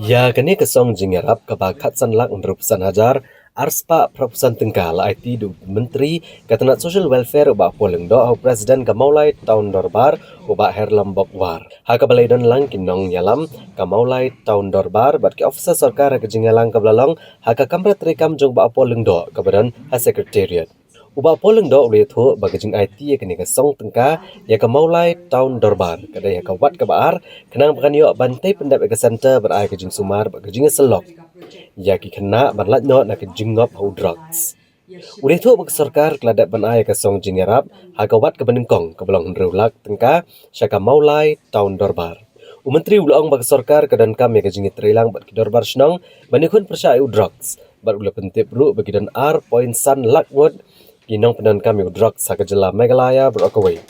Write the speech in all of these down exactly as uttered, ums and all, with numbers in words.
Ïa kane ka song jingïarap kaba khatsan lak hynriewphew san hajar arspah phraphew san tyngka la aiti da u Myntri ka tnat Social Welfare u Bah Paul Lyngdoh ha u President ka Mawlai Town Dorbar u Bah Herlambok War. Ha kaba la ïadon lang ki nongïalam ka Mawlai Town Dorbar bad ki officer sorkar ha ka jingïalang kaba la long ha ka kamra treikam jong u Bah Paul Lyngdoh kaba don ha Secretariat. U Bah Paul Lyngdoh u la ïathuh ba ka jingaiti ïa kane ka song tyngka ïa ka Mawlai Town Dorbar ka dei ha ka wat kaba ar khnang ba kan ïoh ban tei pyndep ïa ka center ban ai ka jingsumar bad ka jingïasyllok ïa ki khynnah ban lait noh na ka jingngop ha u drugs. U la ïathuh ba ka sorkar ka la dep ban ai ïa ka song jingïarap ha ka wat kaba nyngkong kaba long hynriew lak tyngka sha ka Mawlai Town Dorbar. U Myntri u la ong ba ka sorkar ka donkam ïa ka jingïatreilang bad ki dorbar shnong ban ïakhun pyrshah ïa u drugs bad u la pyntip ruh ba ki don ar point san lak ngut ki nongpyndonkam ïa u drugs ha ka jylla Meghalaya baroh kawei.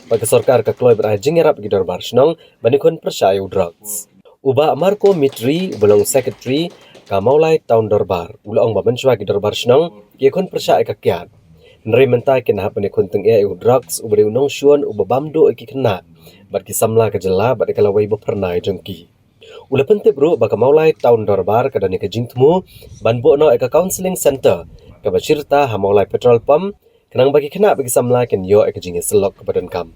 Bad ka sorkar ka kloi ban ai jingïarap ïa ki dorbar shnong ban ïakhun pyrshah ïa u drugs. U Bah Marco Mitri uba long Secretary ka Mawlai Town Dorbar u la ong ba mynshuwa ki dorbar shnong ki ïakhun pyrshah ïa ka kiad. Hynrei mynta kin hap ban ïakhun tyngeh ïa u drugs uba dei u nongshun uba bam duh ïa ki khynnah bad ki samla ka jylla bad ïa ka lawei ba phyrnai jong ki. U la pyntip ruh ba ka Mawlai Town Dorbar ka don ïa ka jingthmu ban buh noh ïa ka counselling center kaba shirta ha Mawlai Petrol Pump khnang ba ki khynnah bad ki samla kin ïoh ïa ka jingïasyllok kaba donkam.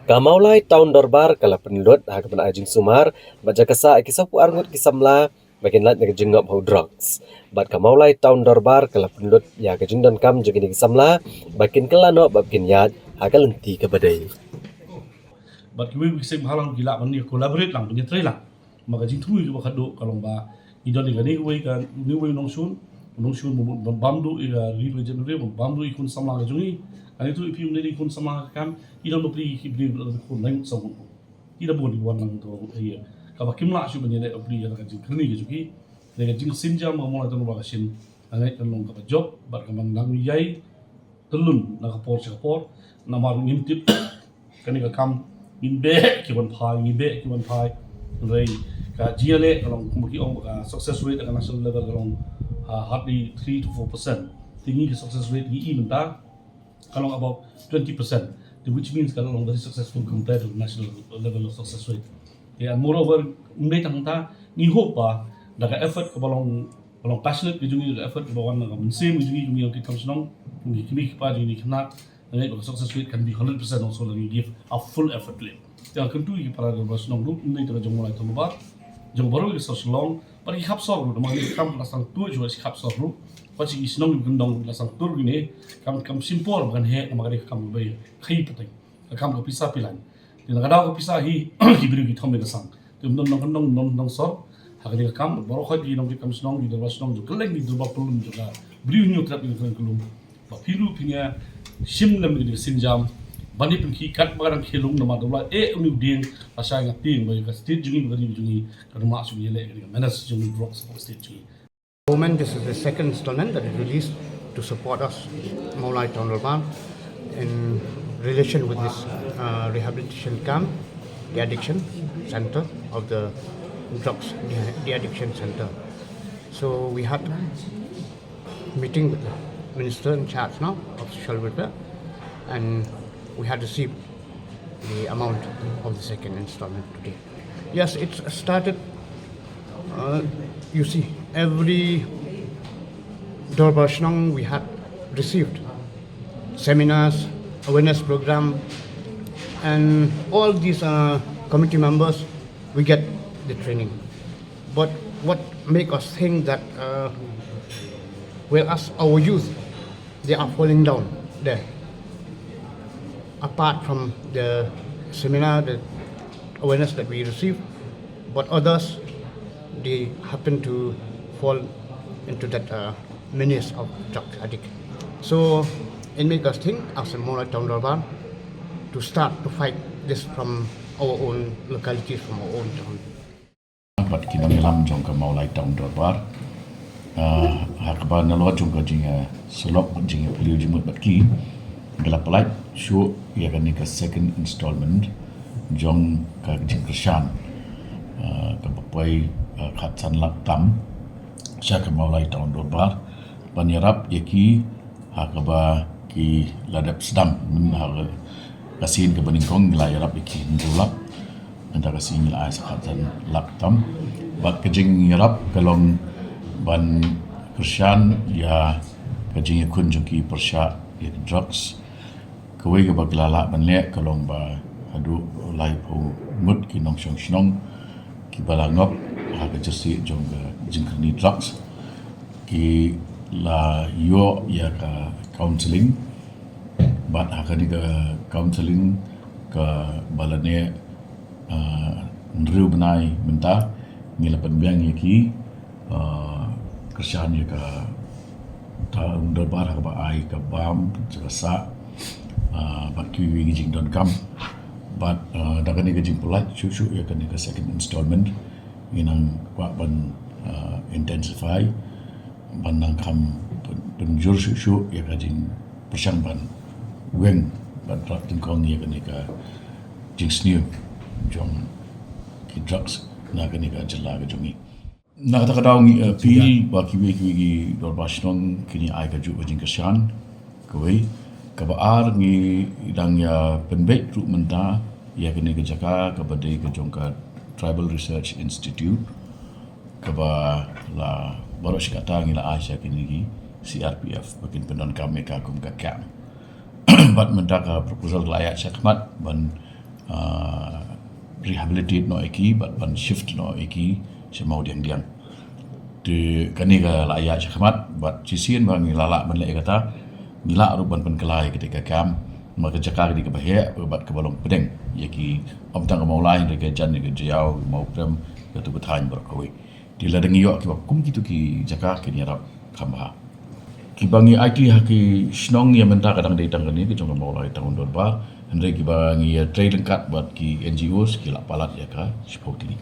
Ka Mawlai Town Dorbar ka la pynlut ha kaban ai jingsumar bad jaka sah ïa ki sawphew ar ngut ki samla ba kin lait na ka jingngop ha u drugs. Bad ka Mawlai Town Dorbar ka la pynlut ïa ka jingdonkam jong kine ki samla ba kin kylla noh bad kin ïaid ha ka lynti kaba dei. Bad kiwei ki seng bhalang ki lah ban ïa collaborate lang ban ïatrei lang. Ma ka jingthmu kaba khadduh ka long ba ngi don ïa kane kawei ka, kane kawei u nongshun, u nongshun ba bam duh ïa ka ri ba jan ri ba bam duh ïa khun samla ka jong ngi. Kane tu ïa phi um dei ïa khun samla ka kam, ki don bapli ki briew ba don khun lain saw khun. Ki da bun ki wan lang to ïa kaba kim lah shuh ban ïaleh bapli ïa ka jingkyrni ka jong ki. Ïa ka jingsynjam ka Mawlai Town Dorbar ka shin. Nga ngeit kan long kaba jop bad ka ban dang ïai tylun na ka por sha ka por. Namar ngim tip kane ka kam ngin beh ki wan phai, ngin beh ki wan phai. Hynrei ka jingïaleh ka long kumba ki ong ba ka success rate at the national level ka long, ah, hardly three to four percent. Te ngi ka success rate ngi i mynta ka long about twenty percent, which means ka long very successful compared to national level of success rate. Te and moreover, ym dei tang ta, ngi hope ba da ka effort kaba long, ba long passionate ka jong ngi, da ka effort kaba wan na ka mynsiem ka jong ngi, jong ngi ki kam shnong, jong ngi ki kmie ki kpa, jong ngi ki khynnah, nga ngeit ba ka success rate can be hundred percent also lada ngi give a full effort to it. Te nga kyntu ïa ki para dorbar shnong ruh, ym dei tang jong Mawlai Town Dorbar, jong baroh ki sor Shillong, bad ki khap sor ruh, namar kane ka kam ka la sdang tuh shuwa shi khap sor ruh, bad shi ki shnong ki kyndong la sdang tur kine, kam, kam shim por ba kan heh, namar kane ka kam kaba ïa khaïi pateng, ka kam ka pisa pilan. Te na ka daw ka pisa hi, ki briew ki thom ïa ka sang. Te ym don nongkyndong, ym don nongsor ha kane ka kam, baroh khoit ki nongtrei kam shnong, ki dorbar shnong, jong kylleng ki dorbar pyllun jong ka Bri u Hynñiewtrep, jong ka Kynrad Kuloh. Ba phi ruh phin ïa shim lem ïa ka synjam ban ïa pynkhih katba ka dang khih lung, namar da u la eh une u dieng lashai nga tieng ba ïa ka state jong ngi, ba ka ri jong ngi, kan ym lah shuh ban ïaleh ïa ka menace jong u drugs ha ka state jong ngi. Moment, this is the second installment that is released to support us, Mawlai Town Dorbar, in relation with this, uh, rehabilitation camp, de-addiction center of the drugs, de-, de-addiction center. So we had meeting with the minister in charge now of social welfare, and we had received the amount of the second installment today. Yes, it started, uh, you see, every Dorbar Shnong we had received seminars, awareness program, and all these, uh, committee members, we get the training. But what make us think that, uh, whereas our youth, they are falling down there, apart from the seminar, the awareness that we receive, but others, they happen to fall into that, uh, menace of drug addict. So it make us think as a Mawlai Town Dorbar to start to fight this from our own localities, from our own town. Bad ki nongïalam jong ka Mawlai Town Dorbar, ah, ha kaba nalor jong ka jingïasyllok bad jingïapyllun jingmut bad ki, nga la pynlait shuh ïa kane ka second installment jong ka jingkyrshan, ah, kaba poi, ah, khatsan lak tam sha ka Mawlai Town Dorbar ban ïarap ïa ki ha kaba ki la dep sdang, myn ha ka sien kaba nyngkong ngi la ïarap ïa ki hynriew lak. Mynta ka sngi la ai sa khatsan lak tam. Bad ka jingïarap ka long ban kyrshan ïa ka jingïakhun jong ki pyrshah ïa ki drugs. Kawei kaba ki la lah ban leh ka long ba haduh laiphew ngut ki nongshong shnong kiba la ngop ha ka jingïaseng jong ka jingkyrni drugs, ki la ïoh ïa ka counselling. Bad ha kane ka counselling kaba la neh hynriew bnai mynta, ngi la pynbiang ïa ki, kyrshan ïa ka tang dorbar ha kaba ai ka bam, ka sah, bad kiwei ki jingdonkam. Bad da kane ka jingpyllait shuh shuh ïa kane ka second installment, ngi nang kwah ban intensify, ban nang kham pynjur shuh shuh ïa ka jingpyrshang ban weng bad rat nyngkong ïa kane ka jingsniew jong ki drugs na kane ka jylla ka jong ngi. Na kata ka daw ngi appeal ba kiwei kiwei ki dorbar shnong kin ai kajuh ka jingkyrshan. Kawei, kaba ar, ngi dang ïa pynbeit ruh mynta ïa kane ka jaka kaba dei ka jong ka Tribal Research Institute, kaba la baroh shi katta ngi la ai sha kine ki C R P F ba kin pyndonkam ïa ka kum ka camp. Bad mynta ka proposal la ïaid shakhmat ban rehabilitate noh ïa ki bad ban shift noh ïa ki sha Mawdiangdiang. Te kane ka la ïaid shakhmat bad shisien ba ngi la lah ban leh ïa kata, ngi lah ruh ban pynkylla ïa kata ka camp. Ma ka jaka ka dei kaba heh bad kaba long pdeng ïa ki, ym tang ka Mawlai, hynrei ka Jain, ka Jaïaw, Mawprem, ka Tubuthaiñ baroh kawei. Te lada ngi ïoh kiba kum kito ki jaka kin ïarap kham bha. Kiba ngi aiti ha ki shnong ïa mynta ka dang dei tang kane ka jong ka Mawlai Town Dorbar, hynrei kiba ngi ïatrei ryngkat bad ki N G Os ki la palat ïa ka shiphew tylli.